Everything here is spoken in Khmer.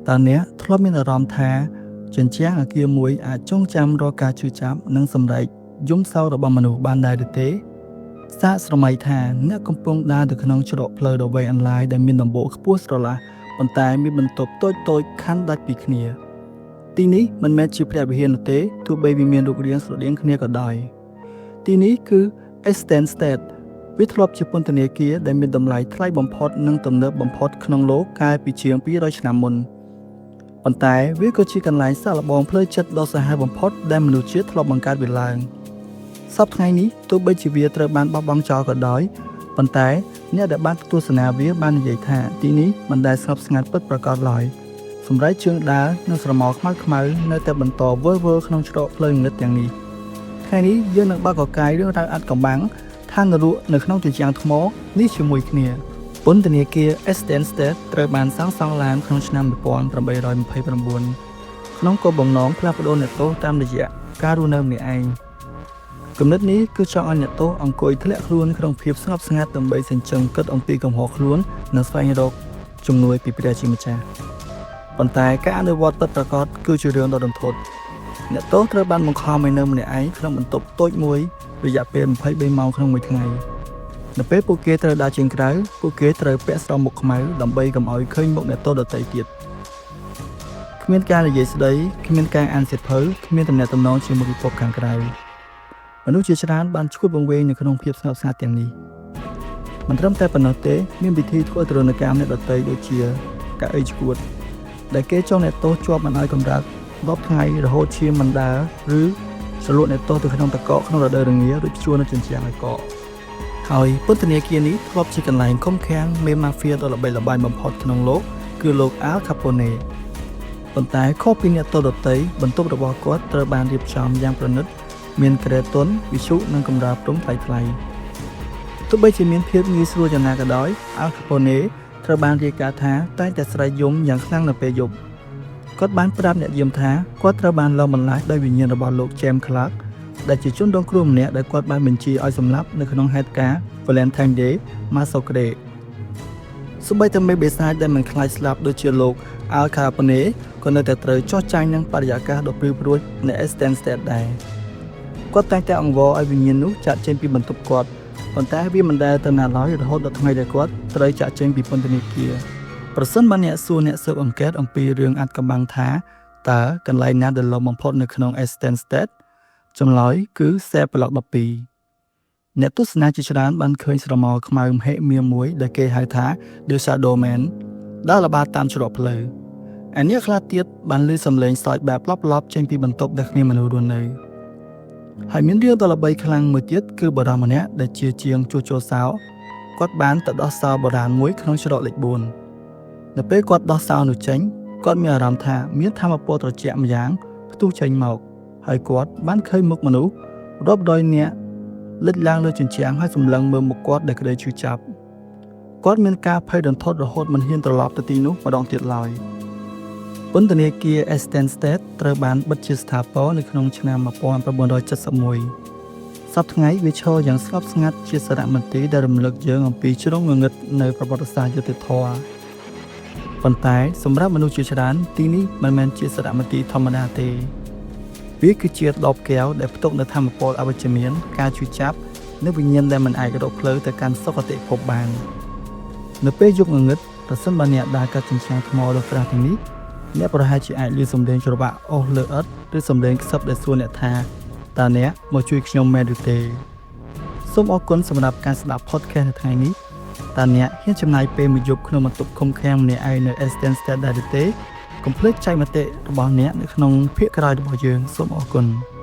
តើអ្នកធ្លាប់មានអារម្មណ៍ថាជញ្ជាំងអគារមួយអាចចងចាំរាល់ការឈឺចាប់និងសម្រែកយំសោករបស់មនុស្សបានដែរឬទេសាកស្រមៃថាអ្នកកំពុងដើរទៅក្នុងច្រកផ្លូវដ៏វែងអន្លាយដែលមានដំបូលខ្ពស់ស្រឡះប៉ុន្តែមានបន្ទប់តូចៗខណ្ឌដាច់ពីគ្នាទីនេះមិនមែនជាព្រះវិហារនោះទេទោះបីវាមានរូបរាងស្រដៀងគ្នាក៏ដោយទីនេះគឺ Eastern State វាធ្លាប់ជាពន្ធនាគារដែលមានតម្លៃថ្លៃបំផុតនិងទំនើបបំផុតក្នុងលោកកាលពីជាង200ឆ្នាំមុនប៉ុន្តែវាក៏ជាកន្លែងសាកល្បងផ្លូវចិត្តដ៏សាហាវបំផុតដែលមនុស្សជាតិធ្លាប់បង្កើតវាឡើងសព្វថ្ងៃនេះទោះបីជាវាត្រូវបានបោះបង់ចោលក៏ដោយប៉ុន្តែអ្នកដែលបានទស្សនាវាបាននិយាយថាទីនេះមិនដែលស្ងប់ស្ងាត់ពិតប្រាកដឡើយសម្រែកជើងដើរនិងស្រមោលខ្មៅៗនៅតែបន្តវិលវល់ក្នុងច្រកផ្លូវងងឹតទាំងនេះថ្ងៃនេះយើងនឹងបើកកកាយរឿងរ៉ាវអាថ៌កំបាំងឋាននរកនៅក្នុងជញ្ជាំងថ្មនេះជាមួយគ្នាពន្ធនាគារ Eastern State ត្រូវបានសាងសង់ឡើងក្នុងឆ្នាំ1829ក្នុងគោលបំណងផ្លាស់ប្ដូរអ្នកទោសតាមរយៈការរស់នៅម្នាក់ឯងគំនិតនេះគឺចង់ឲ្យអ្នកទោសអង្គុយធ្លាក់ខ្លួនក្នុងភាពស្ងប់ស្ងាត់ដើម្បីសញ្ជឹងគិតអំពីកំហុសខ្លួននិងស្វែងរកជំនួយពីព្រះជាម្ចាស់ប៉ុន្តែការអនុវត្តពិតប្រាកដគឺជារឿងដ៏រន្ធត់អ្នកទោសត្រូវបានបង្ខំឲ្យនៅម្នាក់ឯងក្នុងបន្ទប់តូចមួយរយៈពេល23ម៉ោងក្នុងមួយថ្ងៃនៅពេលពួកគេត្រូវដើរចេញក្រៅពួកគេត្រូវពាក់ស្រោមមុខខ្មៅដើម្បីកុំឲ្យឃើញមុខអ្នកទោសដទៃទៀតគ្មានការនិយាយស្ដីគ្មានការអានសៀវភៅគ្មានទំនាក់ទំនងជាមួយពិភពខាងក្រៅមនុស្សជាច្រើនបានឈួតវង្វេងនៅក្នុងភាពស្ងប់ស្ងាត់ទាំងនេះមិនត្រឹមតែប៉ុណ្ណោះទេមានវិធីធ្វើទារុណកម្មអ្នកដទៃដូចជាកៅអីឆ្កួតដែលគេចងអ្នកទោសជាប់មិនឲ្យកម្រើក10ថ្ងៃរហូតឈាមមិនដើរឬជ្រលក់អ្នកទោសទៅក្នុងទឹកកកក្នុងរដូវរងារួចព្យួរនៅជញ្ជាំងឲ្យកកហើយពន្ធនាគារនេះធ្លាប់ជាកន្លែងឃុំឃាំងមេម៉ាហ្វៀដ៏ល្បីល្បាញបំផុតក្នុងលោកគឺលោកអាល់កាប៉ូណេប៉ុន្តែខុសពីអ្នកទោសដទៃបន្ទប់របស់គាត់ត្រូវបានរៀបចំយ៉ាងប្រណិតមានគ្រែទន់វិទ្យុនិងកម្រាលព្រំថ្លៃថ្លៃទោះបីជាមានភាពងាយស្រួលយ៉ាងណាក៏ដោយអាល់កាប៉ូណេត្រូវបានរាយការណ៍ថាតែងតែស្រែកយំយ៉ាងខ្លាំងនៅពេលយប់គាត់បានប្រាប់អ្នកយាមថាគាត់ត្រូវបានលងបន្លាចដោយវិញ្ញាណរបស់លោក James Clark ដែលជាជនរងគ្រោះម្នាក់ដែលគាត់បានបញ្ជាឲ្យសម្លាប់នៅក្នុងហេតុការណ៍ Valentine Day Massacre សូម្បីតែមេបិសាចដែលមិនខ្លាចស្លាប់ដូចជាលោក Al Capone ក៏នៅតែត្រូវចោះចាញ់នឹងបរិយាកាសដ៏ព្រឺព្រួចនៃ Eastern State ដែរគាត់តែងតែអង្វរឲ្យវិញ្ញាណនោះចាក់ចេញពីបន្ទប់គាត់ប៉ុន្តែវាមិនដែលទៅណាឡើយរហូតដល់ថ្ងៃដែលគាត់ត្រូវចាក់ចេញពីពន្ធនាគារប្រសិនបើអ្នកសួរអ្នកស៊ើបអង្កេតអំពីរឿងអាថ៌កំបាំងថាតើកន្លែងណាដែលល្អបំផុតនៅក្នុង Eastern State ចម្លើយគឺ Cell Block 12អ្នកទស្សនាជាច្រើនបានឃើញស្រមោលខ្មៅមហិមាមួយដែលគេហៅថា The Shadow Man ដើរល្បាតតាមច្រកផ្លូវឯអ្នកខ្លះទៀតបានឮសំឡេងសើចបែបឡប់ៗចេញពីបន្ទប់ដែលគ្មានមនុស្សរស់នៅហើយមានរឿងដ៏ល្បីខ្លាំងមួយទៀតគឺបុរសម្នាក់ដែលជាជាងជួសជុលសោគាត់បានទៅដោះសោបុរាណមួយក្នុងច្រកលេខ4នៅពេលគាត់ដោះសោនោះចេញគាត់មានអារម្មណ៍ថាមានថាមពលត្រជាក់ម្យ៉ាងផ្ទុះចេញមកហើយគាត់បានឃើញមុខមនុស្សរាប់រយនាក់លេចឡើងលើជញ្ជាំងហើយសម្លឹងមើលមុខគាត់ដោយក្តីឈឺចាប់គាត់មានការភ័យរន្ធត់រហូតមិនហ៊ានត្រឡប់ទៅទីនោះម្ដងទៀតឡើយពន្ធនាគារ Eastern State ត្រូវបានបិទជាស្ថាពរនៅក្នុងឆ្នាំ1971សព្វថ្ងៃវាឈរយ៉ាងស្ងប់ស្ងាត់ជាសារមន្ទីរដែលរំលឹកយើងអំពីជ្រុងងងឹតនៅប្រវត្តិសាស្ត្រយុត្តិធម៌ប៉ុន្តែសម្រាប់មនុស្សជាច្រើនទីនេះមិនមែនជាសារមន្ទីរធម្មតាទេវាគឺជាដបកែវដែលផ្ទុកនូវថាមពលអវិជ្ជមានការឈឺចាប់និងវិញ្ញាណដែលមិនអាចរកផ្លូវទៅកាន់សុគតិភពបាននៅពេលយប់ងងឹតប្រសិនបើអ្នកដើរកាត់ជញ្ជាំងថ្មដ៏ក្រាស់ទាំងនេះអ្នកប្រហែលជាអាចឮសំឡេងច្របាក់អូសលើឥដ្ឋឬសំឡេងខ្សឹបដែលសួរអ្នកថាតើអ្នកមកជួយខ្ញុំមែនឬទេសូមអរគុណសម្រាប់ការស្ដាប់ podcast នៅថ្ងៃនេះតើអ្នកហ៊ានចំណាយពេលមួយយប់ក្នុងបន្ទប់ឃុំឃាំងម្នាក់ឯងនៅ Eastern State ដែរឬទេកុំភ្លេចចែកមតិរបស់អ្នកនៅក្នុងភាគក្រោយរបស់យើងសូមអរគុណ។